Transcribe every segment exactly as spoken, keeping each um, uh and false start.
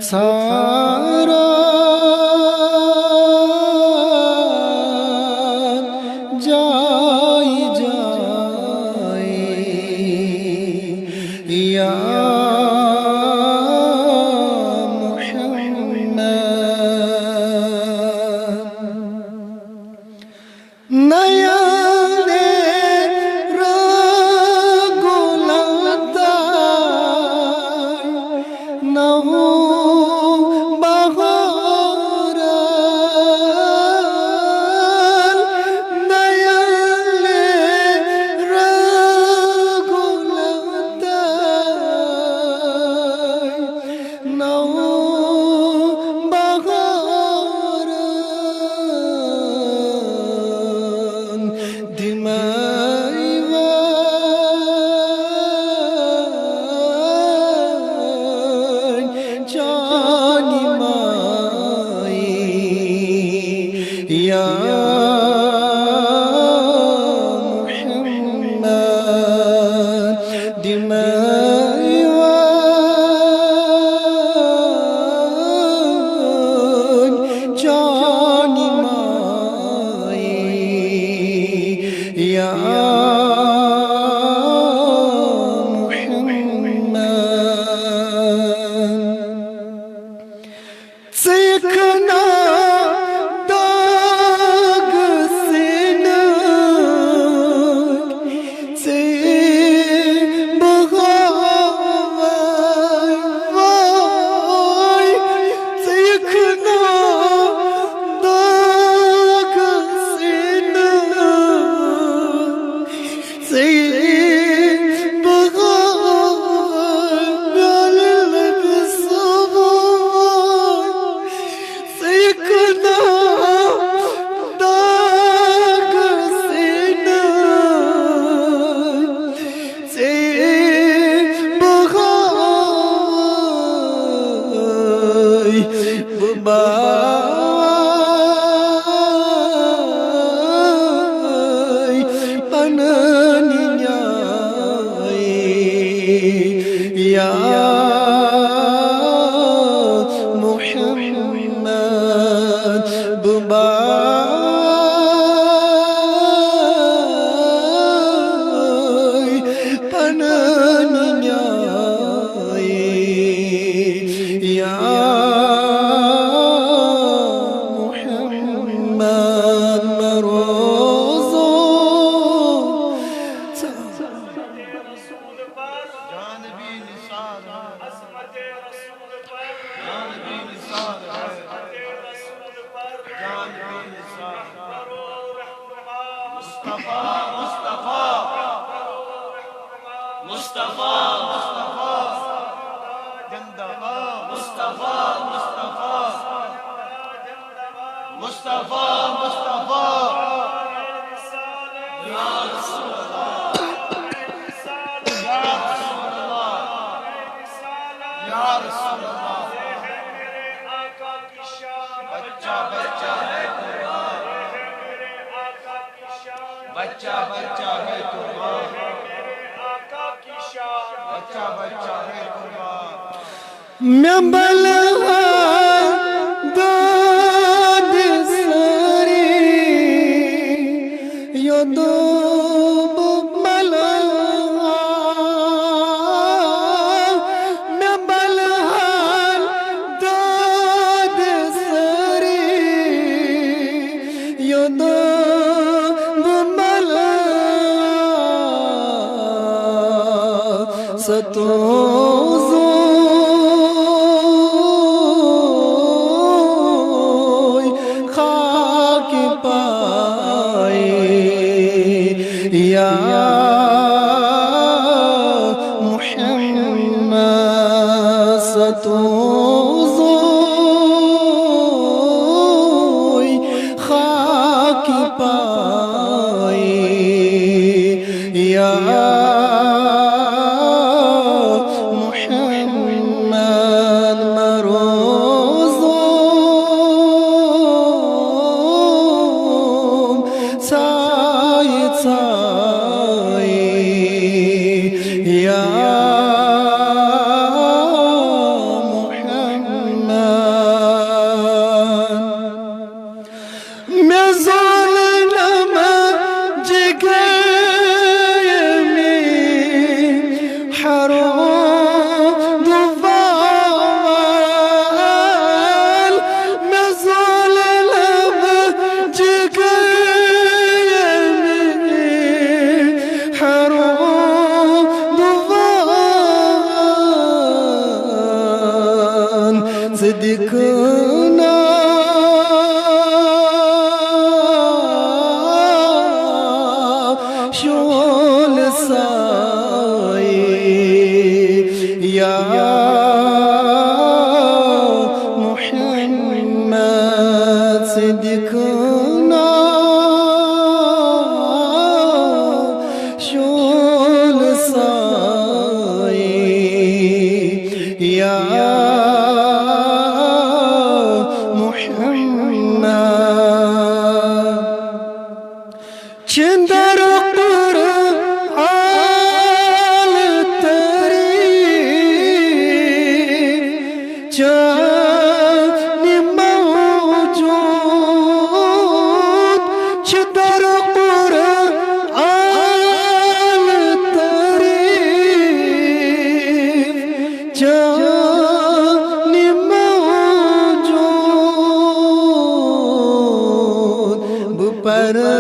ژھاران جایہِ جایہِ، یا محمد۔ نیا نے رنگو لگتا نہ ہوں بہار، نیا نے رنگو لگتا نو بہارن دِمے وۄنۍ چانہِ مایہِ یا محمد، دِمے وۄنۍ چانہِ مایہِ یا محمد۔ ژٕ یِکھ نا داغ سینہٕ، ژےٚ بہاوے وٲے۔ ژٕ یِکھ نا داغ سینہٕ، ژےٚ بہاوے میانہِ لبہِ سوے۔ ژٕ یِکھ نا داغ سینہٕ، ژےٚ بہاوے بہٕ بہاوے پنٕنۍ نیاے یا محمد۔ بہٕ بہاوے پنٕنۍ نیاے یا محمد۔ مہ روزو جانبی نثار۔ عظمت رسول پر۔ جانبی نثار۔ عظمت رسول پر۔ جانبی نثار۔ اکبر و رحمہا۔ مصطفیٰ، مصطفیٰ۔ اکبر و رحمہا۔ مصطفیٰ، مصطفیٰ۔ زندہ باد۔ مصطفیٰ، مصطفیٰ۔ مصطفیٰ، مصطفیٰ۔ یا رسول اللہ۔ یا رسول اللہ۔ یا رسول اللہ۔ بچہ، بچہ ہے قربان۔ بچہ، بچہ ہے قربان۔ بچہ، بچہ ہے قربان۔ مےٚ بلہٕ ہا دادِ سٲری، یوٚدُو بہٕ بلہٕ ہا۔ مےٚ بلہٕ ہا دادِ سٲری، یوٚدُو بہٕ بلہٕ ہا۔ ستوزوے خاکہِ پایہِ یا محمد۔ ستوزوے خاکہِ پایہِ یا محمد۔ مہ روزوم ژھایہِ ژھایہِ یا محمد۔ دِکھنا شول سائی، یا محمد صدقنا شول سائی، یا محمد۔ چندر قرآن تعریف چانہِ موجود، چندر قرآن تعریف چانہِ موجود۔ بہٕ پرٕ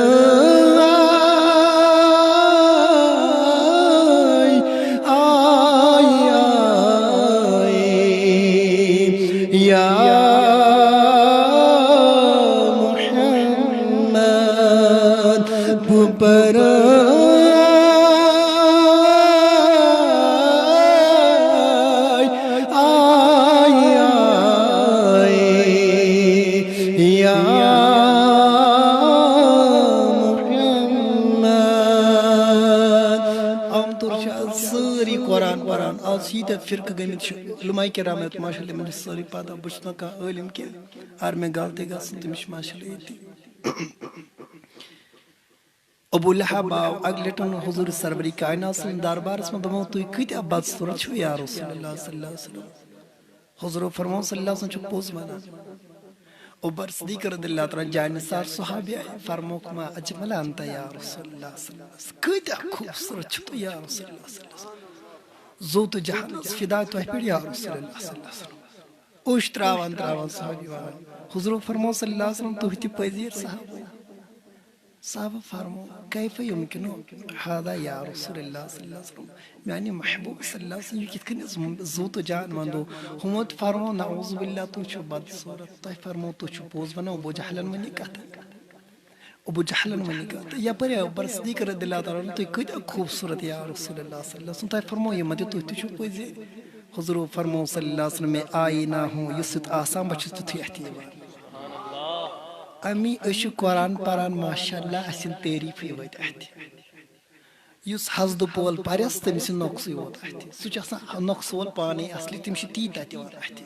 آے، آے، آے، یا محمد۔ بہٕ پرٕ آے، آے، آے، یا محمد۔ عام طور چھِ آز سٲری قرآن پران، آز چھِ ییٖتیٛاہ فرقہٕ گٔمٕتۍ چھِ، علماء کرام ہٮ۪تھ ماشاء اللہ، یِمن چھِ سٲری پتہ، بہٕ چھُس نہٕ کانٛہہ عٲلِم کینٛہہ، اگر مےٚ غلطی گژھِ تٔمِس چھِ ماشاء اللہ ییٚتی۔ ابو لہب آو اکہِ لٹہِ حضور سرور کائنات سٕنٛدِس دربارس منٛز، دوٚپُن، "تُہۍ کۭتیٛاہ بدصوٗرت چھِو یا رسول اللہ صلی اللہ علیہ وسلم؟" حضور فرموو صلی اللہ علیہ وسلم چھُ پوٚز ونان۔ ابو بکر صدیق رضی اللہ تعالیٰ عنہ جانہِ سار صحابی آے، فرمووُکھ، "ما اجمل انت یا رسول اللہ صلی اللہ علیہ وسلم، کۭتیٛاہ خوٗبصوٗرت چھُ تُہۍ یا رسول اللہ صلی اللہ علیہ وسلم، زُو تہٕ جہان حظ فدا تۄہہِ پٮ۪ٹھ یا رسول اللہ صلی اللہ علیہ وسلم۔" اوٚش تراوان تراوان صحابی وَنان، حضور فرموو صلی اللہ علیہ وسلم، "تُہۍ تہِ پٔزۍ صحابہ؟" صحابہ فرموو، "کیف یمکن ہذا یا رسول اللہ صلی اللہ علیہ وسلم؟" میانہِ محبوب صلی اللہ علیہ وسلم، یہِ کِتھ کٔنۍ زُو تہٕ جان وندو؟ ہُمو تہِ فرموو، "نعوذ باللہ، تُہۍ چھِو بدصوٗرت۔" تۄہہِ فرموو، "تُہۍ چھِو پوٚز ونان؟" ابو جہلن ؤنۍ یہِ کتھ۔ ابو جہلن ؤنۍ یہِ کتھ۔ یپٲرۍ آو ابو بکر صدیق رضی اللہ تعالیٰ عنہ، "تُہۍ کۭتیٛاہ خوٗبصوٗرت یا رسول اللہ صلی اللہ علیہ وسلم؟" تۄہہِ فرموو، "یِمن تہِ، تُہۍ تہِ چھِو پٔزۍ۔" حضور فرموو صلی اللہ علیہ وسلم، "میں آئینہ ہوں، یُس یُتھ آسان بہٕ چھُس تیُتھُے اَتھِ یِوان۔" اَمی أسۍ چھِ قرآن پران، ماشاء اللہ، اَسہِ یِن تعریٖفٕے وٲتۍ اَتھِ۔ یُس حسدٕ پول پرٮ۪س، تٔمِس یِن نۄقصٕے یوت اَتھِ۔ سُہ چھُ آسان نۄقصہٕ وول پانَے اصلی، تٔمِس چھِ تی تَتہِ یِوان اَتھِ۔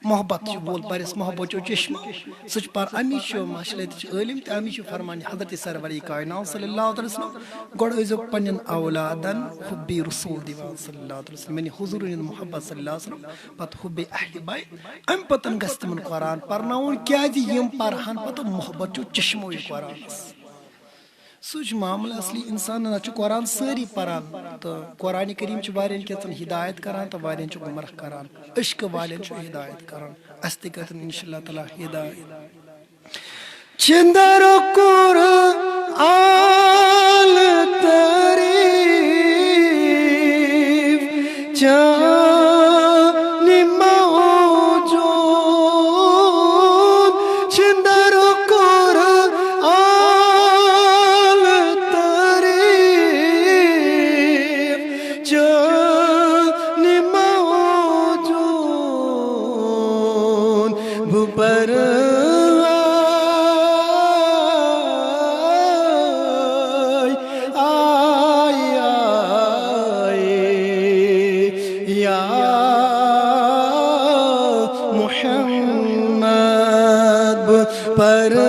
محبت چھُ وول پرٮ۪س محبت چو چشمہٕ۔ سُہ چھُ پر-، اَمی چھُ ماشاء اللہ، تہِ چھِ عٲلِم تہِ، اَمی چھُ فرمان حضرت سرور کائنات صلی اللہ علیہ وسلم، "گۄڈٕ ٲسۍزیو پنٛنٮ۪ن اولادن حُبی رسول دِوان صلی اللہ علیہ وسلم، یعنی حضوٗرٕنۍ محبت صلی اللہ علیہ وسلم، پتہٕ حُبی اہل بیت، اَمہِ پتہٕ گژھِ تِمن قرآن پرناوُن، کیازِ یِم پرہن پتہٕ محبت چو چشمو یہِ قرآنس۔" سُہ چھُ معاملہٕ اصلی، اِنسان نہ چھُ قرآن سٲری پران، تہٕ قرآن کریم چھُ واریاہن کینٛژن ہدایت کران تہٕ واریاہن چھُ گمراہ کران، عشقہٕ والٮ۪ن چھُ ہدایت کران۔ اَسہِ تہِ کَرن انشاء اللہ تعالیٰ ہدایت۔ چندر قرآن تعریف چانہِ موجود، چندر قرآن تعریف چانہِ موجود۔ بہٕ پرٕ آے، آے، آے، یا محمد۔ بہٕ پرٕ